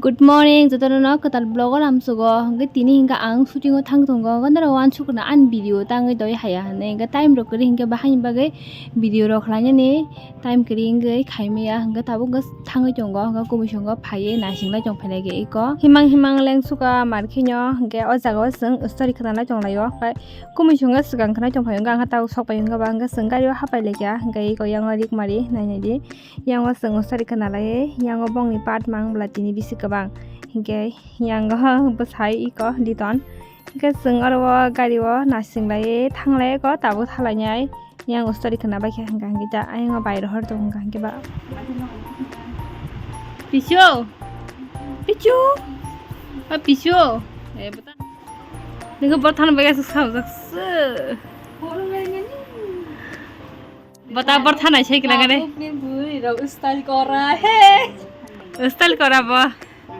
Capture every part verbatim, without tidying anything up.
Good morning, jotono no kwtal vlog o lamsugo. Hwnkhe tini hwnkhe ang shooting o thang tongo. Hwnkhe norok uansukna ani video tangwi doi haya hwnwi. Hwnkhe time rok kwrwi hwnkhe bahai ni bagwi video rok khlainani time kwrwi wngwi khaimaya. Hwnkhe tabuk hwnkhe thangwi tongo. Hwnkhe kubui songo phaiwi naising lai tong phailai khe iko. Himang himang lengsuka markhino hwnkhe o jaga o chwng story khwnalai tonglaio. Kubui songo swkang khwnai tong phaio. Hwnkhe ang khe tabuk sok pai hwnkhe ba hwnkhe chwng gari o hapai laikha. Hwnkhe iko yang o rik mari nainai di. Yango chwng sari khna lai, yango bongni part mang bwla tini bisi kwbang. Hinkhe yango bwsai iko Liton. Hinkhe chwng oro o gari o nasing lai thanglai ko tabuk thalai nai. Yango story khna bai khe hwnkha hinkhe ta ayang o bai rohor tong hwnkha hinkhe ba. Pisu! Pisu! O pisu! Eh, bwta. Nungkhe bwthano bai aswk saujak se. Bota bor thanai sai kila gane. Tabukni bwrwi rok style kora he. Style kora bo.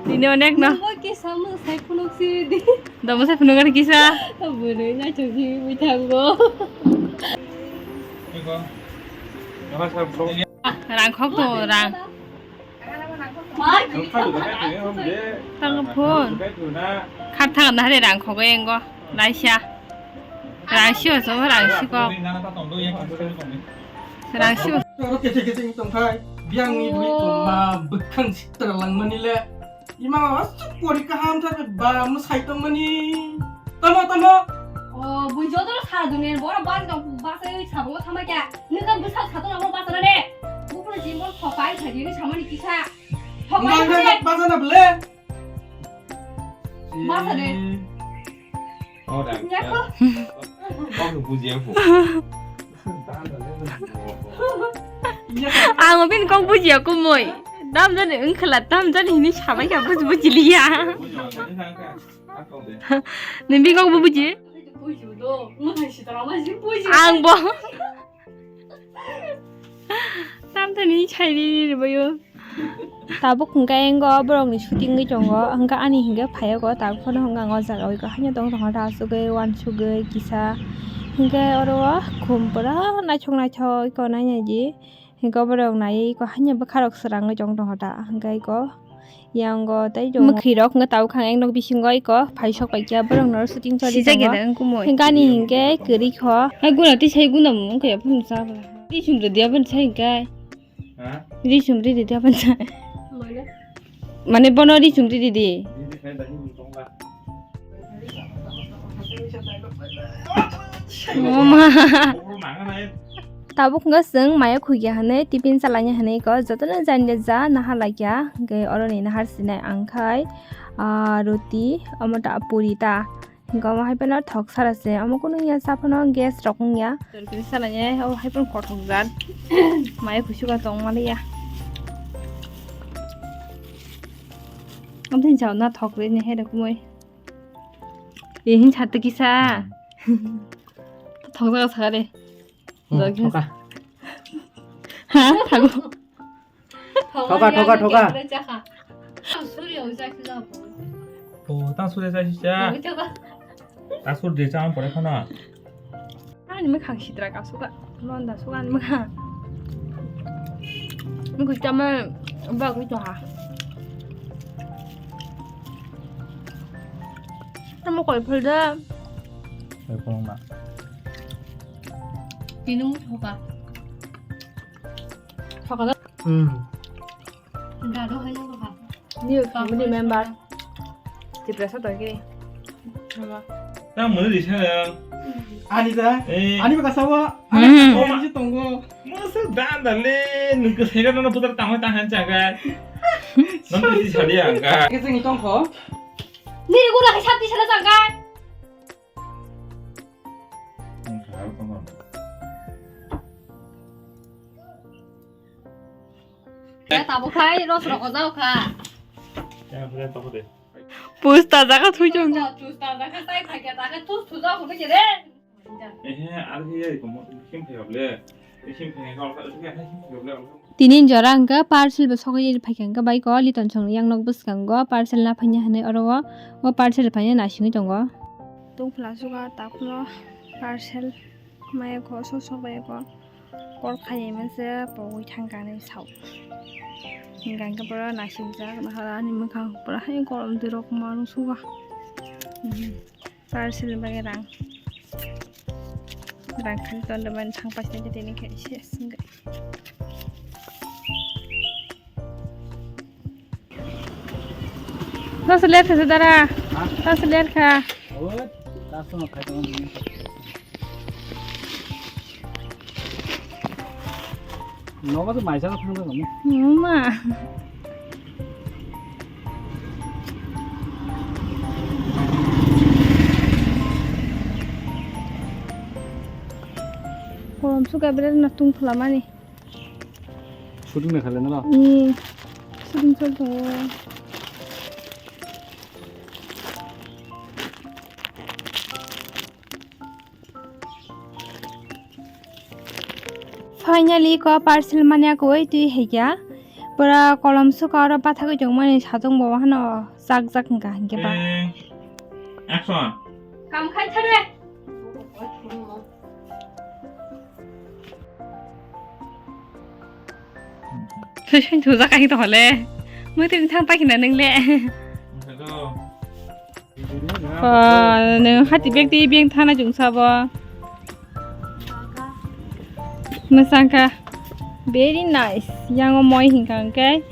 Tini onek no. Bo kisa mwsai phunuk si di. Do mwsai phunuk gane kisa. Bwrwi naithok si bui thango. Rang khok to rang. Tang phone. Khat thang na hari rang khok engo. Laisa. Rangsi o chwng rangsi kok. Rangsi o. Oro kete kete wng tongthai. Biang ni bui tongma bwkhang sitra langmani le. Ima asuk pori kaham thar ba mwsai tongmani. Tamo tamo. O bui joto sa dunia bora bas ga bas ei sabungo thama kya. Nukha bwsa sato namo bas na de. Bukro jimon khopai thadi ni samani kisa. Khopai. Bas na bele. Basa de. Oh, dah. Nyako. Kok buji aku. Ang bin kok buji aku moi. Dam jani engkhala dam jani hini sabai ka buji buji liya. Nini bin kok buji? Ang bo. Tamtani saini ni ribayo. Tabuk hwnkhe engo borokni shooting wi tongo, hwnkhe ani hwnkhe phayago, tabuk phano hwnkhe ang o jaga wi kahino tong tongkha, ta asugwi uansugwi kisa hwnkhe oro o khum pura naithok naithok iko nainai di, hwnkhe borok naiwi iko haino bwkha rok swrangwi tong tongkha ta, hwnkhe iko. Yango tei tongo. Mwkhwi rok wngkha tabuk ang ekno bisingo iko phai sok pai kha borok no shooting choli tongo. Sijak ya da wngkha moi. Gani hinkhe kwrwi kho. Hai guna tei sai guna mung wngkha ya phano cha bwla. Ri chum rwdi aboni sai hinkhe. Ha? Ri chum rwdi aboni sai. Mane? Mane bono ri chum rwdi. Ri chum rwdi khai da ri chum tonga. Mama. Tabuk wngkha chwng maya khukya hwnwi tiffin chalaina hwnwi kok jotono jani ja naharlai kha hwnkhe oroni nahar sinai ang khai ah, roti omo ta puri ta hwnkhe omo hai phano thok sara se omo kunu ya cha phano gas rok wngya. Roti salainai obo hai phano kothok jat maya khusuka tongma liya. Omo tini chao na thok rini hai rok moi. Ehin chata kisa. Thok jaga sakha de. Hmm, thoka. Ha, thago. Thoka, thoka, thoka. O, ta suri jai sisa. Ta suri de chang pore khana. Ani mwkhang sitra ka suka. Londa suka ani mwkhang. Mwkhang tama bagwi to ha. Tamo koi phal da. Koi phal na. Tini mu thoka. Thoka da. Hmm. Gado hai no ka. New family member. Tiprasa to ke. Tamo ni sa. Ani da. Eh. Ani ba kasawa. Hmm. Ani si tongo. Masa dan dale nungke sega nono putar tamo tahan jaga. Nang kisi sali angka. Kisi ni tongko. Ni guna hai sati sala jaga. Ya, tabuk khai, ros rok ojao kha. Pusta jaga thui chong. Pusta jaga tai phai kya, jaga tus thu jao kha, khe re. Ehe, ar khe yari ko mo, sim phai ble. Sim phai ka, sim phai ble. Tini jora hwnkhe parcel bo sogwi phai kha, hwnkhe bai ko Liton song yang nok bwskango parcel na phaina hinwi oro o, o parcel phaina nasingwi tongo. Tungphla suga takhuno parcel maya ko sok sok bai ko. Kol khaini mase pogwi thangkha hinwi sao. Hingkha hingkhe pura naisijak, nahara ani mwkhang pura hai kolom twirok ma nuksugo. Parcel bagwi rang, rang khali tonde mani thang paisani tini khe se swngwi. Nasa ler kha dara. Ha? Nasa ler kha. Oi, customer khai tong. Nogo se maisa no thang tong. Mama. Kolom suka bere na tung phalamani. Shooting na khale na? Hmm. Shooting chol tongo. Finally ko parcel manya koi twi heya. Pura kolom suka oro pathagwi tongmani satung bo hano chak chak wngkha hinkhe ba. Action. Kam khai thare. Thujak ai to hole. Mui tini thang paikina nung le. Nung hati bag twi bag thana chwng sabo. Mwsang kha. Very nice. Yango moi hinkha hwnkhe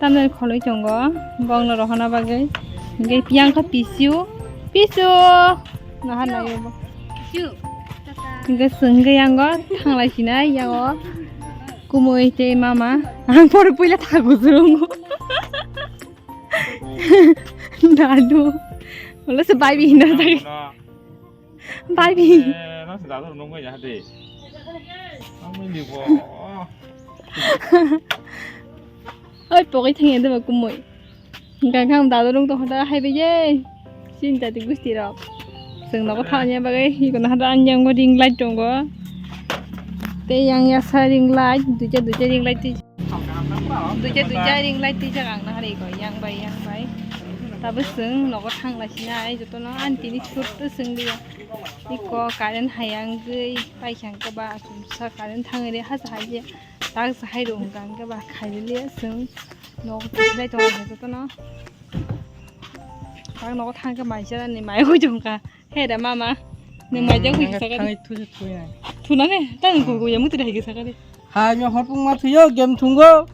tamni khonwi tongo. Bongno rohorna bagwi. Hwnkhe yang kha pisu. Pisu. Naha nayo bo. Hwnkhe chwng hwnkhe yango thanglai sinai yango. Kumui tei mama. Ang pore puila thago chwrwngo. Dadu. Wala se bai bi hino tagi. Bai bi. Eh, nang se dadu nung ya de. Ang mi ni bo. Oi, pogoi thang ya de ba kumui. Hingkha hingkha ang dadu rung tongkha da hai bai ye. Chini jati gusti rok. Chwng nogo thangya bagwi hiko na hada ang yang bo ring light tongo. Tei yang ya sa ring light, duita duita ring light twi. Duita duita ring light twijak ang nahari ko yang bai yang bai. Tabuk chwng nogo thang lai sinai jotono ani tini shoot to chwng liya. Iko current hayang gwi paikha hwnkhe ba achomsa current thangwi re hasa hai je tak sa hai rw hwnkha hwnkhe ba khai liya chwng nogo thang lai tongo jotono. Tak nogo thang khe mai chara ni mai hoi jong kha. He da mama. Nwng mai jang hoi sakha. Thangwi thuju thuya. Thuna ne? Tang ko ko ya mutu dai sakha de. Hai mi hopung ma thuyo game thungo.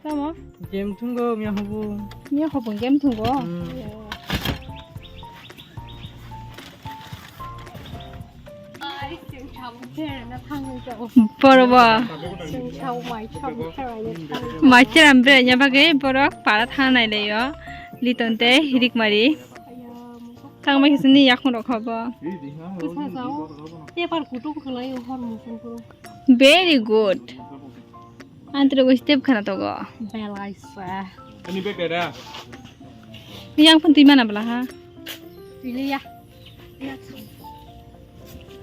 Tamo? Game thungo mi hobu. Mi hopung game thungo. Hmm. Borok ba. Mai cheram berainya bagwi borok para thana nailaio. Liton tei Rikmari. Tangma khe sini yakung rok hobo. Very good. Antro go step khana togo. Belai sa. Ani bag da. Yang pun twi mana bela ha? Iliya.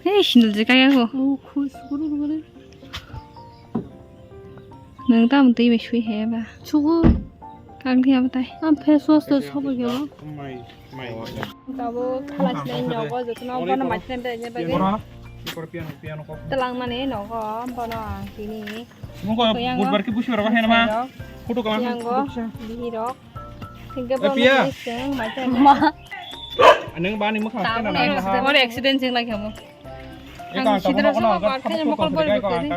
Hei, sindel je kaya ko. Oh, khus guru guru. Nang tam twi me sui he ba. Chugu. Kang thia batai. Am face wash to sobo gelo. Tabuk khalasnai nogo jotono bono maithaina bagwi. Twlang mani nogo bono ang tini. Nungko budbar ki busi rok hai nama. Photo kalang. Yango bihirok. Hingke bono bising maithaina. Ma. Nung bani mukha. Tabuk accident jeng lai kamo. Ang sidra sama barkhe mokol bor bukuri.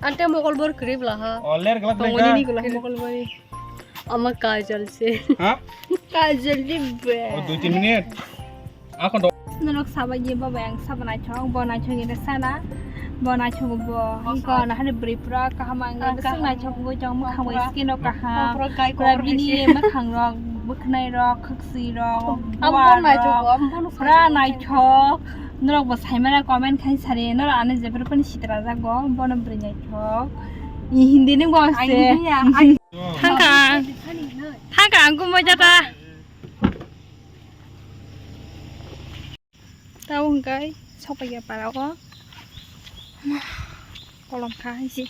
Ante mokol bor kwrwi bwla ha. O, ler glak tongo nini kwla mokol bor. Ama kajal se. Ha? Kajal di be. O, dui tin minute. Ako do. Norok sabai ye baba yang sabo naithok, bo naithok ye sana. Bo naithok bo. Iko na hari bwrwi pura kaham ang. Bwswk naithok bo jong mukhang bai skin rok kaham. Pura bini mukhang rok, bwkhnai rok, khwksui rok, pura naithok. Norok bo saimana comment khai sari. Norok ano jephru phani sitra jago. Bono bwrwi naithok. I Hindi ni bo se. Thangka. Thangka ang kumoi jata. Tao hingkai sokpaiya para o. Kolom kha hai si.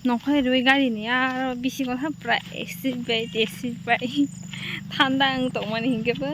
Nongkhorni rwi gari ni aro bisingo ha pura acid bai, acid bai. Thanda ang tongmani hinkhe bo.